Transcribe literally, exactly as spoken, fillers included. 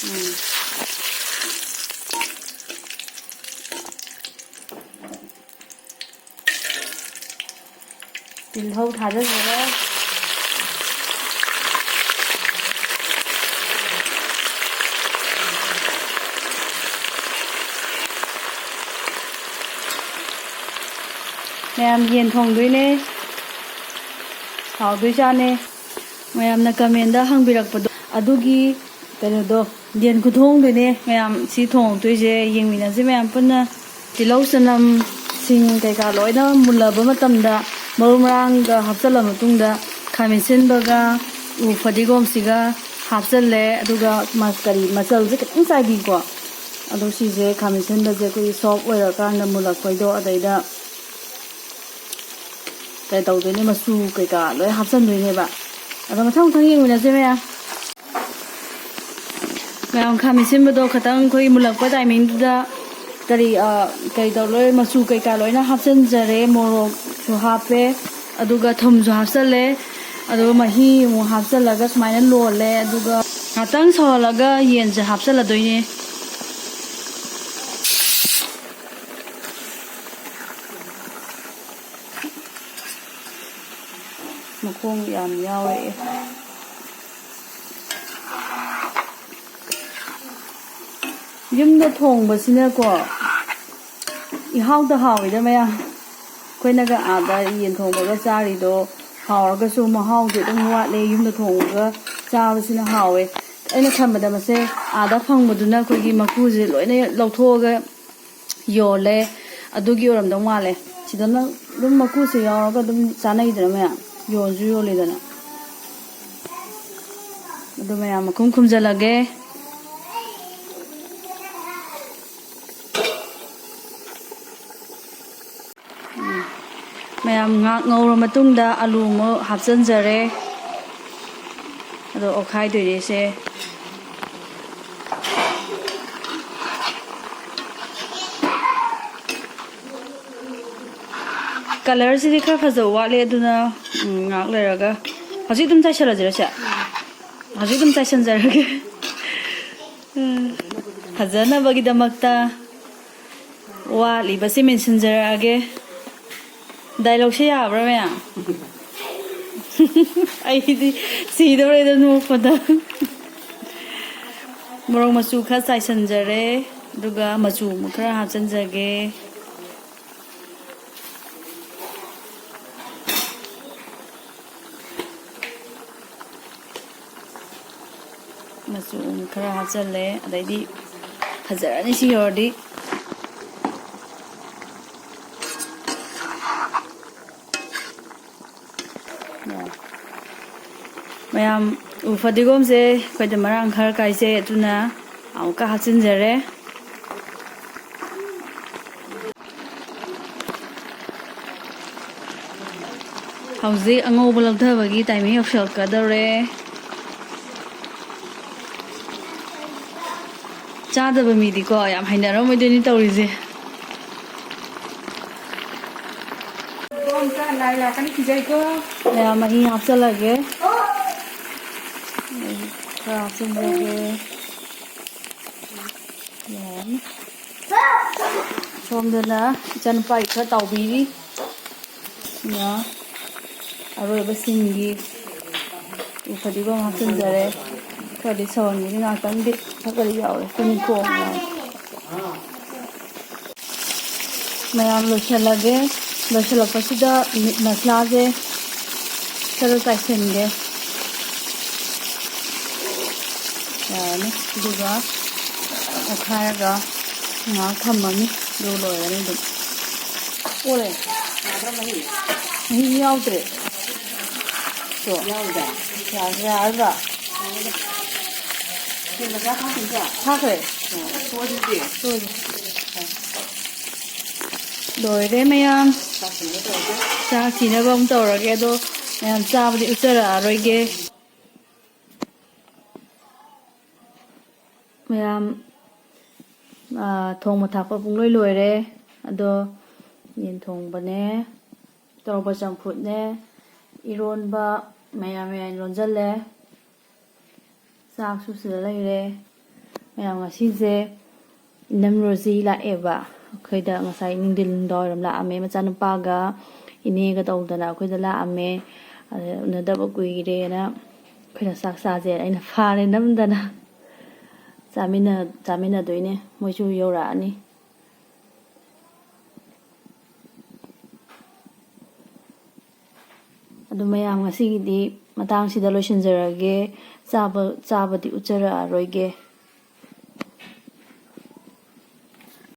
ꯎꯝ꯫ ꯇꯤꯜꯍꯧ ꯊꯥꯗꯖꯔꯦ꯫ ꯃꯌꯥꯝ, ꯌꯦꯟ ꯊꯣꯡꯗꯣꯏꯅꯦ꯫ ꯍꯥꯎꯗꯣꯏꯖꯥꯠꯅꯦ꯫ ꯃꯌꯥꯝꯅ comment ꯍꯪꯕꯤꯔꯛꯄꯗꯣ ꯑꯗꯨꯒꯤ ꯀꯩꯅꯣꯗꯣ, ꯌꯦꯟ ꯈꯨꯊꯣꯡꯗꯨꯅꯦ ꯃꯌꯥꯝ ꯁꯤ ꯊꯣꯡꯉꯛꯇꯣꯏꯁꯦ꯫ ꯌꯦꯡꯃꯤꯟꯅꯁꯤ ꯃꯌꯥꯝ ꯄꯨꯟꯅ꯫ ꯇꯤꯜꯍꯧ, ꯆꯅꯝ, ꯁꯤꯡ ꯀꯩꯀꯥ ꯂꯣꯏꯅ ꯃꯨꯜꯂꯕ ꯃꯇꯝꯗ, ꯃꯔꯨ ꯃꯔꯥꯡꯒ ꯍꯥꯞꯆꯤꯜꯂ ꯃꯇꯨꯡꯗ, ꯈꯥꯃꯦꯟ ꯑꯁꯤꯟꯕꯒ ꯎ ꯐꯗꯤꯒꯣꯝꯁꯤꯒ ꯍꯥꯞꯆꯤꯜꯂꯦ꯫ ꯑꯗꯨꯒ ꯃ-, ꯀꯔꯤ, ꯃꯆꯜꯁꯦ ꯈꯤꯇꯪ ꯆꯥꯏꯕꯤꯀꯣ꯫ ꯑꯗꯣ ꯁꯤꯁꯦ, ꯈꯥꯃꯦꯟ ꯑꯁꯤꯟꯕꯁꯦ ꯑꯩꯈꯣꯏꯒꯤ soft ꯑꯣꯏꯔꯀꯥꯟꯗ, ꯃꯨꯜꯂꯛꯄꯩꯗꯣ, ꯑꯗꯩꯗ ꯀꯩ ꯇꯧꯗꯣꯏꯅꯦ, ꯃꯆꯨ ꯀꯩꯀꯥ ꯂꯣꯏ ꯍꯥꯞꯆꯤꯟꯗꯣꯏꯅꯦꯕ꯫ ꯑꯗꯣ ꯃꯊꯪ ꯃꯊꯪ ꯌꯦꯡꯃꯤꯟꯅꯁꯦ ꯃꯌꯥꯝ꯫ ꯃꯌꯥꯝ, ꯈꯥꯃꯦꯟ ꯑꯁꯤꯟꯕꯗꯣ ꯈꯇꯪ ꯑꯩꯈꯣꯏ ꯃꯨꯜꯂꯛꯄ timingꯗꯨꯗ ꯀꯔꯤ, ꯑ, ꯀꯔꯤ ꯇꯧ-, ꯂꯣꯏ, ꯃꯆꯨ ꯀꯩꯀꯥ ꯂꯣꯏꯅ ꯍꯥꯞꯆꯤꯟꯖꯔꯦ꯫ ꯃꯣꯔꯣꯛꯁꯨ ꯍꯥꯞꯄꯦ, ꯑꯗꯨꯒ ꯊꯨꯝꯁꯨ ꯍꯥꯞꯆꯜꯂꯦ, ꯑꯗꯨꯒ ꯃꯍꯤ ꯑꯃꯨꯛ ꯍꯥꯞꯆꯜꯂꯒ ꯁꯨꯃꯥꯏꯅ ꯂꯣꯜꯂꯦ꯫ ꯑꯗꯨꯒ ꯉꯥꯛꯇꯪ ꯁꯧꯍꯜꯂꯒ ꯌꯦꯟꯁꯦ ꯍꯥꯞꯆꯜꯂꯗꯣꯏꯅꯦ꯫ ꯃꯈꯣꯡ ꯌꯥꯝ ꯌꯥꯎꯔꯛꯑꯦ꯫ ꯌꯨꯝꯗ ꯊꯣꯡꯕꯁꯤꯅꯀꯣ, ꯏꯍꯥꯎꯗ ꯍꯥꯎꯋꯤꯗ ꯃꯌꯥꯝ꯫ ꯑꯩꯈꯣꯏꯅꯒ ꯑꯥꯗ ꯌꯦꯟ ꯊꯣꯡꯕꯒ ꯆꯥꯔꯤꯗꯣ, ꯍꯥꯎꯔꯒꯁꯨ ꯃꯍꯥꯎꯗꯤ ꯑꯗꯨꯝ ꯋꯥꯠꯂꯦ꯫ ꯌꯨꯝꯗ ꯊꯣꯡꯉꯒ ꯆꯥꯕꯁꯤꯅ ꯍꯥꯎꯋꯦ꯫ ꯑꯩꯅ ꯈꯟꯕꯗ ꯃꯁꯦ ꯑꯥꯗ ꯐꯪꯕꯗꯨꯅ ꯑꯩꯈꯣꯏꯒꯤ ꯃꯀꯨꯁꯦ ꯂꯣꯏꯅ ꯂꯧꯊꯣꯛꯑꯒ ꯌꯣꯜꯂꯦ꯫ ꯑꯗꯨꯒꯤ ꯑꯣꯏꯔꯝꯗꯧ ꯃꯥꯜꯂꯦ꯫ ꯁꯤꯗꯅ ꯑꯗꯨꯝ ꯃꯀꯨꯁꯦ ꯌꯥꯎꯔꯒ ꯑꯗꯨꯝ ꯆꯥꯅꯩꯗꯅ ꯃꯌꯥꯝ, ꯌꯣꯟꯁꯨ ꯌꯣꯜꯂꯤꯗꯅ꯫ ꯑꯗꯨ ꯃꯌꯥꯝ ꯃꯈꯨꯝ ꯈꯨꯝꯖꯤꯜꯂꯒꯦ꯫ ꯎꯝ꯫ ꯃꯌꯥꯝ, ꯉꯥꯏꯍꯥꯛ ꯉꯧꯔ ꯃꯇꯨꯡꯗ ꯑꯂꯨ ꯑꯃꯨꯛ ꯍꯥꯞꯆꯤꯟꯖꯔꯦ꯫ ꯑꯗꯣ ꯑꯣꯠꯈꯥꯏꯗꯣꯏꯅꯦ ꯁꯦ꯫ Colourꯁꯤꯗꯤ ꯈꯔ ꯐꯖꯕ ꯋꯥꯠꯂꯦ, ꯑꯗꯨꯅ, ꯎꯝ, ꯉꯥꯏꯍꯥꯛ ꯂꯩꯔꯒ ꯍꯧꯖꯤꯛ ꯑꯗꯨꯝ ꯆꯥꯏꯁꯤꯜꯂꯁꯤꯔ ꯁꯦ? ꯍꯧꯖꯤꯛ ꯑꯗꯨꯝ ꯆꯥꯏꯁꯤꯟꯖꯔꯒꯦ꯫ ꯎꯝ, ꯐꯖꯅꯕꯒꯤꯗꯃꯛꯇ ꯋꯥꯠꯂꯤꯕꯁꯤ ꯃꯦꯟꯁꯤꯟꯖꯔꯛꯑꯒꯦ꯫ ꯗꯥꯏꯂꯣꯛꯁꯦ ꯌꯥꯕ꯭ꯔꯥ, ꯃꯌꯥꯝ? ꯑꯩꯗꯤ ꯁꯤꯗꯧꯔꯦꯗ ꯅꯣꯛꯄꯗ꯫ ꯃꯣꯔꯣꯛ ꯃꯆꯨ ꯈꯔ ꯆꯥꯏꯁꯤꯟꯖꯔꯦ, ꯑꯗꯨꯒ ꯃꯆꯨ ꯑꯃꯨꯛ ꯈꯔ ꯍꯥꯞꯆꯤꯟꯖꯒꯦ꯫ ꯃꯆꯨ ꯈꯔ ꯍꯥꯞꯆꯜꯂꯦ, ꯑꯗꯩꯗꯤ ꯐꯖꯔꯅꯤ ꯁꯤ ꯌꯧꯔꯗꯤ꯫ ꯃꯌꯥꯝ, ꯎ ꯐꯗꯤꯒꯣꯝꯁꯦ ꯑꯩꯈꯣꯏꯗ ꯃꯔꯥꯡ ꯈꯔ ꯀꯥꯏꯖꯩ, ꯑꯗꯨꯅ ꯑꯃꯨꯛꯀ ꯍꯥꯞꯆꯤꯟꯖꯔꯦ꯫ ꯍꯧꯖꯤꯛ ꯑꯉꯧꯕ ꯂꯧꯊꯕꯒꯤ ꯇꯥꯏꯃꯤꯡ ꯌꯧꯁꯤꯜꯂꯛꯀꯗꯧꯔꯦ꯫ ꯆꯥꯗꯕ ꯃꯤꯗꯤꯀꯣ ꯌꯥꯝ ꯍꯩꯅꯔꯝꯃꯣꯏꯗꯣꯏꯅꯤ ꯇꯧꯔꯤꯁꯦ꯫ ꯂꯥꯏ ꯂꯥꯛꯀꯅꯤ ꯀꯤꯖꯩꯀꯣ꯫ ꯃꯌꯥꯝ ꯃꯍꯤ ꯍꯥꯞꯆꯜꯂꯒꯦ꯫ ꯈꯔ ꯍꯥꯞꯆꯤꯟꯖꯒꯦ꯫ ꯌꯥꯔꯅꯤ꯫ ꯁꯣꯝꯗꯅ ꯏꯆꯥꯅꯨꯄꯥꯒꯤ ꯈꯔ ꯇꯥꯎꯕꯤꯔꯤ꯫ ꯁꯤꯅ ꯑꯔꯣꯏꯕ ꯁꯤꯟꯒꯤ ꯎ ꯐꯗꯤꯒꯣꯝ ꯍꯥꯞꯆꯤꯟꯖꯔꯦ꯫ ꯈꯔꯗꯤ ꯁꯧꯍꯟꯒꯅꯤ ꯉꯥꯛꯇꯪꯗꯤ, ꯈꯔ ꯈꯔꯗꯤ ꯌꯥꯎꯔꯦ꯫ ꯇꯨꯅꯤꯡꯈꯣꯛ ꯌꯥꯎꯔꯦ꯫ ꯃꯌꯥꯝ ꯂꯣꯏꯁꯤꯜꯂꯒꯦ꯫ ꯂꯣꯏꯁꯤꯜꯂꯛꯄꯁꯤꯗ ꯃꯤꯠ ꯃꯁꯂꯥꯁꯦ ꯈꯔ ꯆꯥꯏꯁꯤꯟꯒꯦ꯫ ꯌꯥꯔꯅꯤ꯫ ꯑꯗꯨꯒ ꯑꯣꯠꯈꯥꯏꯔꯒ ꯉꯥꯏꯍꯥꯛ ꯊꯝꯃꯅꯤ꯫ ꯑꯗꯨ ꯂꯣꯏꯔꯅꯤ ꯑꯗꯨꯝ꯫ ꯑꯣꯔꯦ꯫ ꯃꯍꯤ ꯌꯥꯎꯗ꯭ꯔꯦ꯫ ꯇꯣ꯫ ꯌꯥꯎꯗ꯭ꯔꯦ? ꯌꯥꯗ꯭ꯔꯦ ꯍꯥꯏꯕ? ꯌꯥꯗ꯭ꯔꯦ꯫ ꯁꯦꯝꯕ ꯆꯥ ꯊꯥꯛꯈꯤꯗ꯭ꯔꯥ? ꯊꯥꯛꯈ꯭ꯔꯦ꯫ ꯑꯣ, ꯇꯣꯛꯑꯣ ꯑꯗꯨꯗꯤ꯫ ꯇꯣꯛꯑꯣ꯫ ꯂꯣꯏꯔꯦ ꯃꯌꯥꯝ꯫ ꯆꯥꯛ ꯊꯤꯅꯕ ꯇꯧꯔꯒꯦ꯫ ꯆꯥꯛ ꯊꯤꯅꯕ ꯑꯃꯨꯛ ꯇꯧꯔꯒꯦ꯫ ꯑꯗꯣ ꯃꯌꯥꯝ ꯆꯥꯕꯗꯤ ꯎꯠꯆꯔꯛꯑꯔꯣꯏꯒꯦ꯫ ꯃꯌꯥꯝ, ꯑꯥ, ꯊꯣꯡꯕ ꯊꯥꯛꯄ ꯄꯨꯡꯂꯣꯏ ꯂꯣꯏꯔꯦ꯫ ꯑꯗꯣ ꯌꯦꯟ ꯊꯣꯡꯕꯅꯦ, ꯇꯣꯔꯣꯕꯣꯠ ꯆꯝꯐꯨꯠꯅꯦ, ꯏꯔꯣꯟꯕ, ꯃꯌꯥꯟ ꯃꯌꯥꯟ ꯂꯣꯟꯖꯜꯂꯦ꯫ ꯆꯥꯛꯁꯨ ꯁꯤꯗ ꯂꯩꯔꯦ꯫ ꯃꯌꯥꯝ, ꯉꯁꯤꯁꯦ ꯏꯅꯝ ꯔꯣꯖꯤ ꯂꯥꯛꯑꯦꯕ꯫ ꯑꯩꯈꯣꯏꯗ ꯉꯁꯥꯏ ꯅꯨꯡꯊꯤꯜ ꯅꯨꯡꯗꯥꯡꯋꯥꯏꯔꯝ ꯂꯥꯛꯑꯝꯃꯦ, ꯃꯆꯥꯅꯨꯄꯥꯒ ꯏꯅꯦꯒ ꯇꯧꯗꯅ ꯑꯩꯈꯣꯏꯗ ꯂꯥꯛꯑꯝꯃꯦ꯫ ꯑꯗ ꯎꯅꯗꯕ ꯀꯨꯏꯔꯦꯅ ꯑꯩꯈꯣꯏꯅ ꯆꯥꯛ ꯆꯥꯁꯦꯅ ꯑꯩꯅ ꯐꯥꯔꯦ ꯅꯝꯗꯅ꯫ ꯆꯥꯃꯤꯟꯅ ꯆꯥꯃꯤꯟꯅꯗꯣꯏꯅꯦ, ꯃꯣꯏꯁꯨ ꯌꯧꯔꯛꯑꯅꯤ꯫ ꯑꯗꯨ ꯃꯌꯥꯝ, ꯉꯁꯤꯒꯤꯗꯤ ꯃꯇꯥꯡꯁꯤꯗ ꯂꯣꯏꯁꯤꯟꯖꯔꯒꯦ꯫ ꯆꯥꯕ ꯆꯥꯕꯗꯤ ꯎꯠꯆꯔꯛꯑꯔꯣꯏꯒꯦ꯫